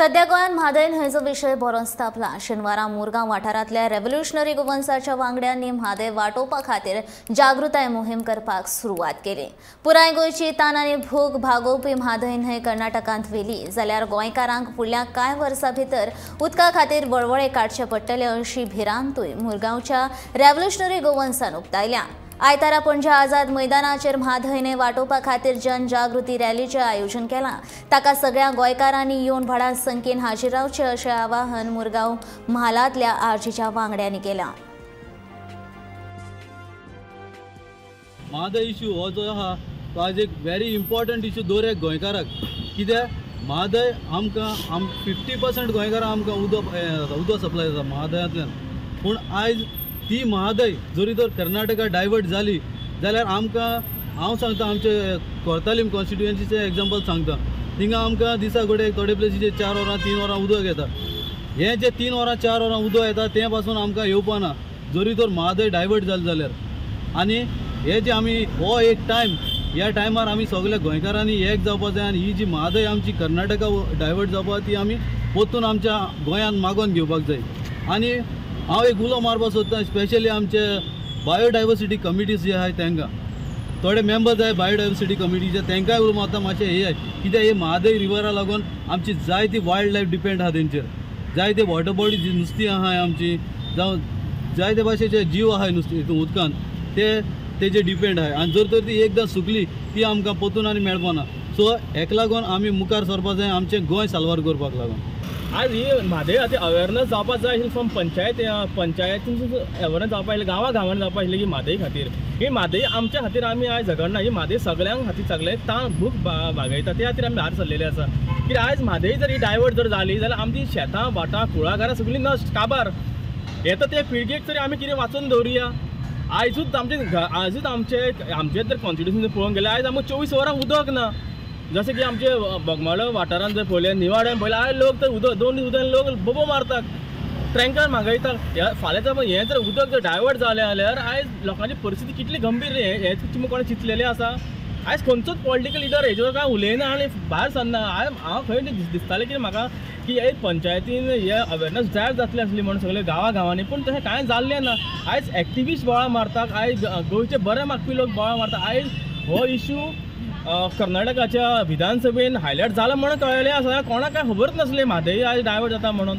सध्या गोंयांत म्हादय न्हंयचो विशय बरोच तापला. शेनवारा मुरगांव वाठारांतल्या रेव्होल्युशनरी गोवन्साच्या वांगड्यांनी म्हादय वाटोवपा खातीर जागृताय मोहीम करपाक सुरवात केली. पुराय गोंयची तान आनी भूक भागोवपी म्हादय न्हंय कर्नाटकांत व्हेली जाल्यार गोंयकारांक फुडल्या कांय वर्सां भितर उदका खातीर वळवळे काडचे पडटले अशी भिरांतूय मुरगांवच्या रेव्होल्युशनरी गोवन्सान उक्तायल्या. आयतारा पणजे आझाद मैदानाचेर म्हादय न्हंय वाटोवपा खातीर जनजागृती रॅलीचें आयोजन केलां. ताका सगळ्या गोंयकारांनी येवन व्हडा संख्येन हाजीर रावचें अशें आवाहन मुरगांव म्हालांतल्या आरजीच्या वांगड्यांनी केलां. म्हादय इश्यू हो जो आहा तो आज एक व्हेरी इम्पॉर्टंट इश्यू दर एक गोंयकाराक. कित्याक म्हादय आमकां 50% गोंयकारांक आमकां उदक सप्लाय जाता म्हादयांतल्यान. पूण आयज ती म्हादय जरी तर कर्नाटका डायवर्ट जाली जाल्यार आमकां, हांव सांगता आमचे कोर्तालीम कॉन्स्टिट्युएन्सीचें एग्जाम्पल सांगता, थिंगा आमकां दिसा गोडे थोडे प्लेसीचेर 4 वरां 3 वरां उदक येता. हें जें 3 वरां 4 वरां उदक येता तें पासून आमकां येवपा ना जरी तर म्हादय डायवर्ट जाली जाल्यार. आनी हे जे आमी हो एक टायम, ह्या टायमार आमी सगल्या गोंयकारांनी एक जावपा जाय आनी ही जी म्हादय आमची कर्नाटका डायवर्ट जावपा ती आमी परतून आमच्या गोंयांत मागोवन घेवपाक जाय. आनी हांव एक उलो मारपाक सोदतां स्पेशली आमचे बायोडायवर्सिटी कमिटीज जे आहाय तांकां, थोडे मेंबर्स आहाय बायोडायवर्सिटी कमिटीचे तांकांय उलो मारता मातशें हे कित्याक हे म्हादय रिवरा लागून आमची जायती वायल्ड लायफ डिपेंड आहा तेंचेर, जायते वॉटर बॉडीज जी नुस्तीं आहाय आमची, जावं जायते भाशेचे जीव आहाय नुस्तीं हितून उदकान ते तेजे डिपेंड आहाय. आनी जर तर ती एकदां सुकली ती आमकां परतून आनी मेळपा ना. सो हेका लागून आमी मुखार सरपा जाय आमचें गोंय साल्वार करपाक लागून. आज ही म्हादय खातीर अवेरनस जावपाक जाय आशिल्ली फ्रॉम पंचायत, पंचायतीन अवेरनस जावपाक आशिल्ली, गांवा गांवांनी जावपाक आशिल्ली की म्हादय खातीर. ही म्हादय आमच्या खातीर आमी आयज झगडना, ही म्हादय सगळ्यांक खातीर सगळे तान भूक भागयता, त्या खातीर आमी भायर सरलेले आसा. कित्याक आयज म्हादय जर ही डायवर्ट जर जाली जाल्यार आमची शेतां भाटां कुळागरां सगळीं नश्ट काबार. येता ते पिळगेक तरी आमी कितें वाचोवन दवरुया. आयजूच आमचे आयजूच आमचे आमचे जर कॉन्स्टिट्युशन पळोवंक गेल्यार आयज आमकां 24 वरां उदक ना. जशें की आमचे बोगमाळो वाठारांत जर पळयलें, निवाड्यान पळयलें, आयज लोक तर उदक 2 दीस उदक लोक बोबो मारतात, ट्रँकर मागयतात. फाल्यां जर हें जर उदक जर डायवर्ट जालें जाल्यार आयज लोकांची परिस्थिती कितली गंभीर हें कोणें चिंतलेलें आसा. आयज खंयचोच पॉलिटिकल लिडर हेजेर कांय उलयना आनी भायर सरना. आयज हांव खंय दिसतालें की म्हाका की हे पंचायतीन हे अवेरनस जाय जातली आसली म्हणून सगळे गांवा गांवांनी, पूण तशें कांय जाल्लें ना. आयज एक्टिविस्ट बोळा मारतात, आयज गोंयचे बरे मागपी लोक बोळा मारतात. आयज हो इश्यू कर्नाटकाच्या विधानसभेन हायलायट जाला म्हणून कळ्ळें आसा, कोणाक कांय खबरच नासलें म्हादय आयज डायवर्ट जाता म्हणून.